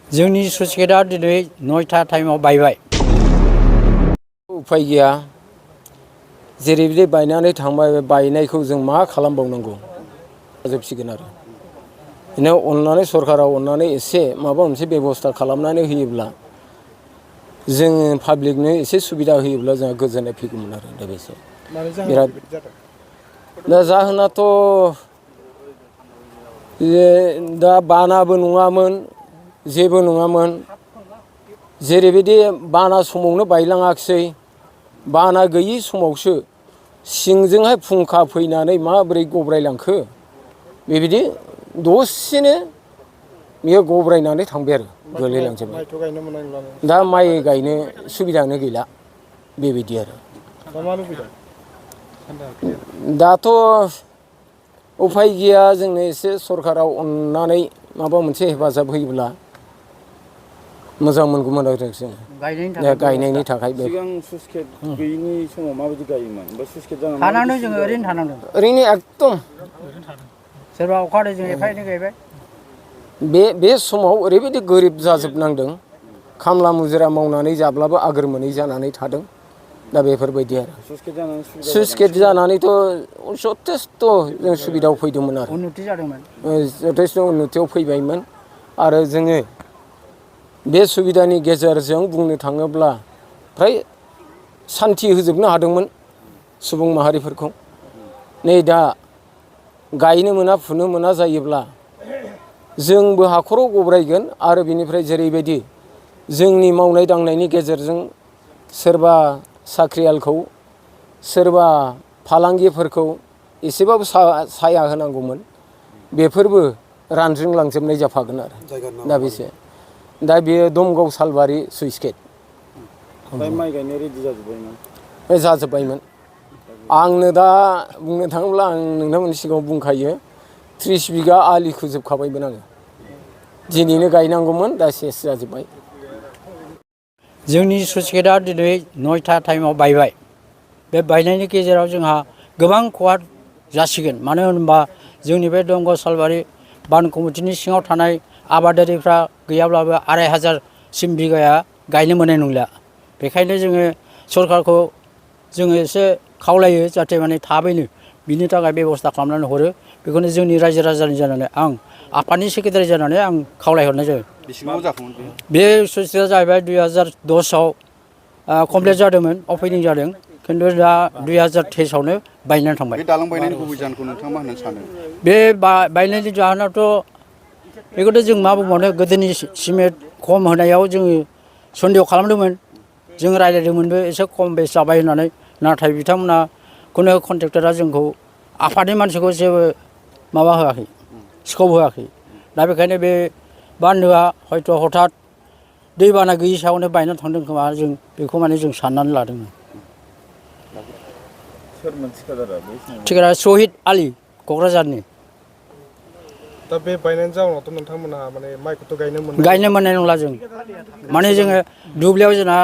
जोंनि स्लुइस गेटआ दिनै 9टा टाइमाव बायबाय। उफाय गैया जेरैबायदि बायनानै थांबाय बे बायनायखौ जों मा खालामबावनांगौ जोबसिगोन आरो बिदिनो अननानै सरकारा अननानै एसे माबा मोनसे बेबस्था खालामनानै होयोब्ला जोङो पाब्लिकनो एसे सुबिदा होयोब्ला जोंहा गोजोननाय फैगौमोन आरो दा बेसो बिराद दा जाहोनाथ' दा बानाबो नङामोन जेबो नङामोन जेरैबायदि बाना समावनो बायलाङाखिसै बाना गैयि समावसो सिंजोंहाय फुंखा फैनानै माबोरै गब्रायलांखो बेबायदि दसेनो बियो गब्रायनानै थांबाय आरो गोलैलांजोबबाय। दा माइ गायनो सुबिदानो गैला बेबायदि आरो दाथ' उफाय गैया जोंनो एसे सरकाराव अननानै माबा मोनसे हेफाजाब होयोब्ला मोजां मोनगौमोन आरो जों गायनायनि थाखाय सिगां स्लुइस गेट गैयिनि समाव माबायदि गायोमोन बा स्लुइस गेट जानानै थानांदों जोङो ओरैनो थानांदों ओरैनो एकदम सोरबा अखा हादैजों एफा एनै गायबाय। बे समाव ओरैबायदि गोरिब जाजोबनांदों खामला मुजिरा मावनानै जाब्लाबो आगोर मोनै जानानै थादों। दा बेफोरबायदि आरो स्लुइस गेट जानानैथ' जथेस्थ' जों सुबिदायाव फैदोंमोन आरो उन्नति जादोंमोन जथेस्थ' उन्नतियाव फैबायमोन आरो जोङो बे सुबिदानि गेजेरजों बुंनो थाङोब्ला फ्राय सान्थि होजोबनो हादोंमोन सुबुं माहारिफोरखौ। नै दा गायनो मोना फुनो मोना जायोब्ला जोंबो हाखराव गब्रायगोन आरो बिनिफ्राय जेरैबायदि जोंनि मावनाय दांनायनि गेजेरजों सोरबा साख्रियालखौ सोरबा फालांगिफोरखौ एसेबाबो साया होनांगौमोन बेफोरबो रानज्रिंलांजोबनाय जाफागोन आरो दा बेसो दा बेयो दमगाव सालबारि सुइस गेट माइ गायनो रेडि जाजोब्बायमोन जाजोब्बायमोन। आंनो दा बुंनो थाङोब्ला आं नोंथांमोननि सिगाङाव बुंखायो 30 बिगा आलि खोजोबखाबायमोन आङो दिनैनो गायनांगौमोन दा सेस जाजोब्बाय। जोंनि स्लुइस गेटआ दिनै 9टा टाइमाव बायबाय। बे बायनायनि गेजेराव जोंहा गोबां खहा जासिगोन मानो होनोबा जोंनि बे दंग' सालबारि बान कमिटिनि सिङाव थानाय आबादारिफ्रा गैयाब्लाबो 2500 बिगाया गायनो मोननाय नंला। बेखायनो जोङो सरकारखौ जोङो एसे खावलायो जाहाथे माने थाबैनो बिनि थाखाय बेब'स्था खालामनानै हरो बेखौनो जोंनि रायजो राजानि जानानै आं आफादनि सेक्रेटारि जानानै आं खावलायहरनाय जायो। बेसेबां जाखोमोन बे स्लुइस गेटआ जाहैबाय 2010आव कमप्लिट जादोंमोन अपेनिं जादों खिन्थु दा 2023आवनो बायनानै थांबाय। बे दालां बायनायनि गुबै जाहोनखौ नोंथाङा मा होननानै सानो? बे बायनायनि जाहोनाथ' बेखौथ' जों मा बुंबावनो गोदोनि सिमेन्ट खम होनायाव जोङो सन्देह खालामदोंमोन जों रायज्लायदोंमोनबो एसे खम बेस जाबाय होननानै नाथाय बिथांमोना खुनु कन्ट्रेक्टरा जोंखौ आफादनि मानसिखौ जेबो माबा होआखै स्कप होआखै। दा बेखायनो बे बान्दोआ हयथ' हथात दैबाना गैयि सायावनो बायनानै थांदों खोमा जों बेखौ माने जों साननानै लादोंमोन। सोरमोन थिखादारा बै समाव? थिखादारा सहिद आलि क'क्राझारनि। दा बे बायनायनि जाउनावथ' नोंथांमोनहा माने माइखौथ' गायनो मोननाय नंला जों माने जोङो दुब्लियाव जोंना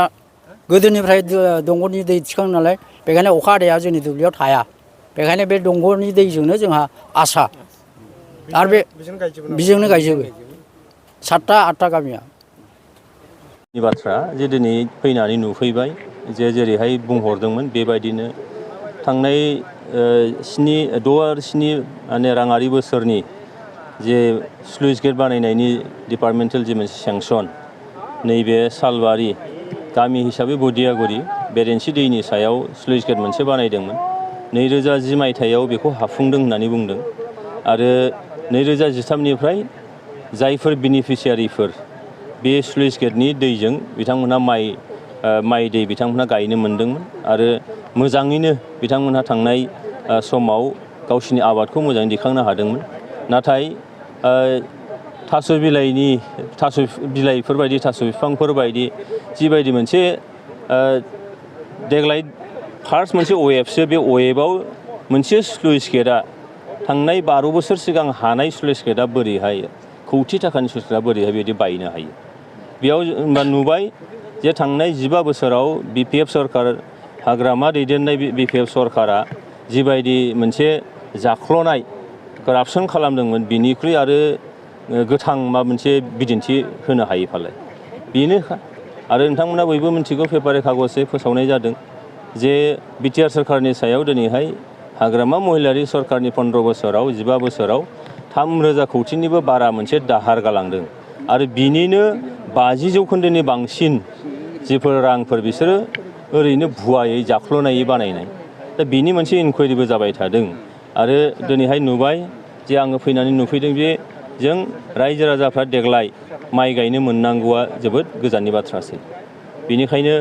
गोदोनिफ्राय दंग'नि दै थिखाङो नालाय बेखायनो अखा हादैया जोंनि दुब्लियाव थाया बेखायनो बे दंग'नि दैजोंनो जोंहा आसा आरो बेजोंनो गायजोबो 7टा 8टा गामिया। बाथ्रा जे दिनै फैनानै नुफैबाय जे जेरैहाय बुंहरदोंमोन बेबायदिनो थांनाय 6 आरो 7 माने राङारि बोसोरनि जे स्लुइस गेट बानायनायनि डिपार्टमेन्टेल जे मोनसे सेंसन नैबे सालबारि गामि हिसाबै बदियागुरि बेरेन्सि दैनि सायाव स्लुइस गेट मोनसे बानायदोंमोन 2010 मायथाइयाव बेखौ हाफुंदों होननानै बुंदों आरो 2013निफ्राय जायफोर बेनिफिसियारिफोर बे स्लुइस गेटनि दैजों बिथांमोनहा माइ दै बिथांमोनहा गायनो मोन्दोंमोन आरो मोजाङैनो बिथांमोनहा थांनाय समाव गावसिनि आबादखौ मोजाङै दिखांनो हादोंमोन। नाथाय थास' बिलाइफोरबायदि थास' बिफांफोरबायदि जिबायदि मोनसे देग्लाय फार्स्ट मोनसे वेबसो बे वेबआव मोनसे स्लुइस गेटआ थांनाय 12 बोसोर सिगां हानाय स्लुइस गेटआ बोरैहाय कौटि थाखानि स्लुइस गेटआ बोरैहाय बिदि बायनो हायो। बेयाव होनबा नुबाय जे थांनाय 15 बोसोराव BPF सरकार हाग्रामा दैदेननाय BPF सरकारा जिबायदि मोनसे जाख्ल'नाय कारापसन खालामदोंमोन बिनिख्रुइ आरो गोथां माबा मोनसे बिदिन्थि होनो हायो फालाय बेनो आरो नोंथांमोना बयबो मिथिगौ पेपार कागजै फोसावनाय जादों जे बिटिआर सोरखारनि सायाव दिनैहाय हाग्रामा महिलारि सरकारनि 15 बोसोराव 15 बोसोराव 3,000 कौटिनिबो बारा मोनसे दाहार गालांदों आरो बिनिनो 50% बांसिन जिफोर रांफोर बिसोरो ओरैनो भुवायै जाख्ल'नायै बानायनाय दा बिनि मोनसे इनकुवारिबो जाबाय थादों आरो दिनैहाय नुबाय जे आङो फैनानै नुफैदों जे जों रायजो राजाफ्रा देग्लाय माइ गायनो मोननांगौआ जोबोद गोजाननि बाथ्रासै बेनिखायनो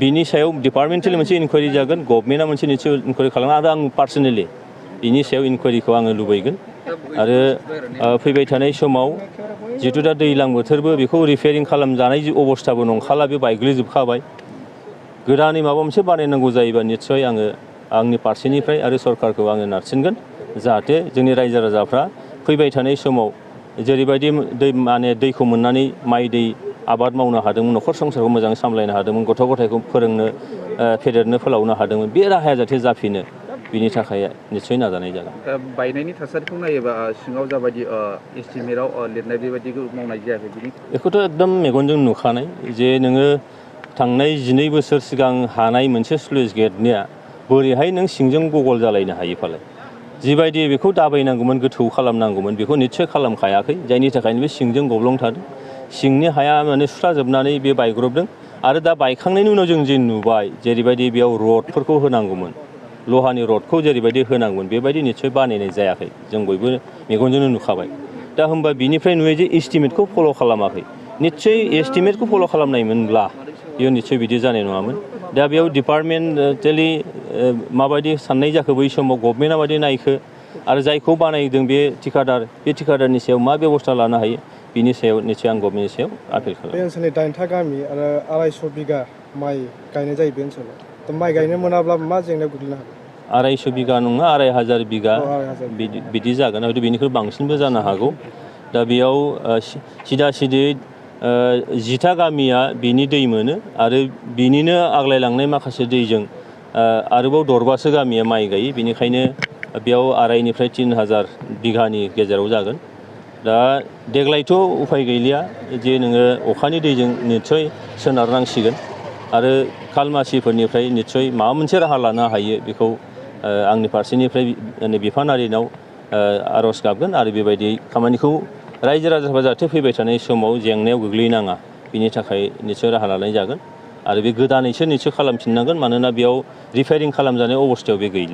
बिनि सायाव डिपार्टमेन्टेलि मोनसे इनकुवारि जागोन गभर्नमेन्टआ मोनसे निश्चय इनकुवारि खालामो आरो आं पार्सनेलि बिनि सायाव इनकुवारिखौ आङो लुबैगोन आरो फैबाय थानाय समाव जिहेतु दा दैज्लां बोथोरबो बेखौ रिपेयारिं खालामजानाय अबस्थाबो नंखाला बे बायग्लिजोबखाबाय गोदानै माबा मोनसे बानायनांगौ जायोबा निस्सय आङो आंनि फारसेनिफ्राय आरो सरकारखौ आङो नारसिनगोन जाहाथे जोंनि रायजो राजाफ्रा फैबाय थानाय समाव जेरैबायदि दैखौ मोननानै माइ दै आबाद मावनो हादोंमोन न'खर संसारखौ मोजाङै सामलायनो हादोंमोन गथ' गथायखौ फोरोंनो फेदेरनो फोलावनो हादोंमोन बे राहाया जाहाथे जाफिनो बिनि थाखाय निस्सय नाजानाय जागोन। दा बायनायनि थासारिखौ नायोबा सिङाव जाबायदि एस्टिमेटआव लिरनाय बेबायदिखौ मावनाय जायाखै बिनि बेखौथ' एकदम मेगनजों नुखानाय जे नोङो थांनाय 12 बोसोर सिगां हानाय मोनसे स्लुइस गेटनिया बोरैहाय नों सिंजों गगल जालायनो हायो फालाय जिबायदि बेखौ दाबायनांगौमोन गोथौ खालामनांगौमोन बेखौ निस्सय खालामखायाखै जायनि थाखायनो बे सिंजों गब्लं थादों सिंनि हाया माने सुस्राजोबनानै बे बायग्रबदों आरो दा बायखांनायनि उनाव जों जे नुबाय जेरैबायदि बेयाव रडफोरखौ होनांगौमोन लहानि रडखौ जेरैबायदि होनांगौमोन बेबायदि निस्सय बानायनाय जायाखै जों बयबो मेगनजोंनो नुखाबाय दा होमबा बिनिफ्राय नुयो जे एस्टिमेटखौ फल' खालामाखै निस्सय एस्टिमेटखौ फल' खालामनायमोनब्ला बेयो निस्सय बिदि जानाय नङामोन दा बेयाव डिपार्टमेन्टेलि माबायदि साननाय जाखो बै समाव गभर्नमेन्टआ माबायदि नायखो आरो जायखौ बानायदों बे थिकादारनि सायाव मा बेबस्था लानो हायो बिनि सायाव निस्सय आं गभर्नमेन्टनि सायाव आपिल खालामो। बे ओनसोलनि 8था गामि आरो 250 बिगा माइ गायनाय जायो बे ओनसोलाव दा माइ गायनो मोनाब्ला मा जेंनायाव गोग्लैनो हागौ 250 बिगा नङा 2,500 बिगा बिदि जागोन हयथ' बेनिख्रुइ बांसिनबो जानो हागौ दा बेयाव सिदा सिदियै 10था गामिया बिनि दै मोनो आरो बिनिनो आग्लायलांनाय माखासे दैजों आरोबाव दरबासो गामिया माइ गायो बेनिखायनो बेयाव 2,500 3,000 बिगानि गेजेराव जागोन दा देग्लायथ' उफाय गैलिया जे नोङो अखानि दैजों निस्सय सोनारनांसिगोन आरो खालमासिफोरनिफ्राय निस्सय माबा मोनसे राहा लानो हायो बेखौ आंनि फारसेनिफ्राय बिफानारिनाव आर'ज गाबगोन आरो बेबायदि खामानिखौ रायजो राजाफ्रा जाहाथे फैबाय थानाय समाव जेंनायाव गोग्लैनाङा बिनि थाखाय निस्सय राहा लानाय जागोन आरो बे गोदानैसो निस्सय खालामफिननांगोन मानोना बेयाव रिपेयारिं खालामजानाय अबस्थायाव बे गैलिया।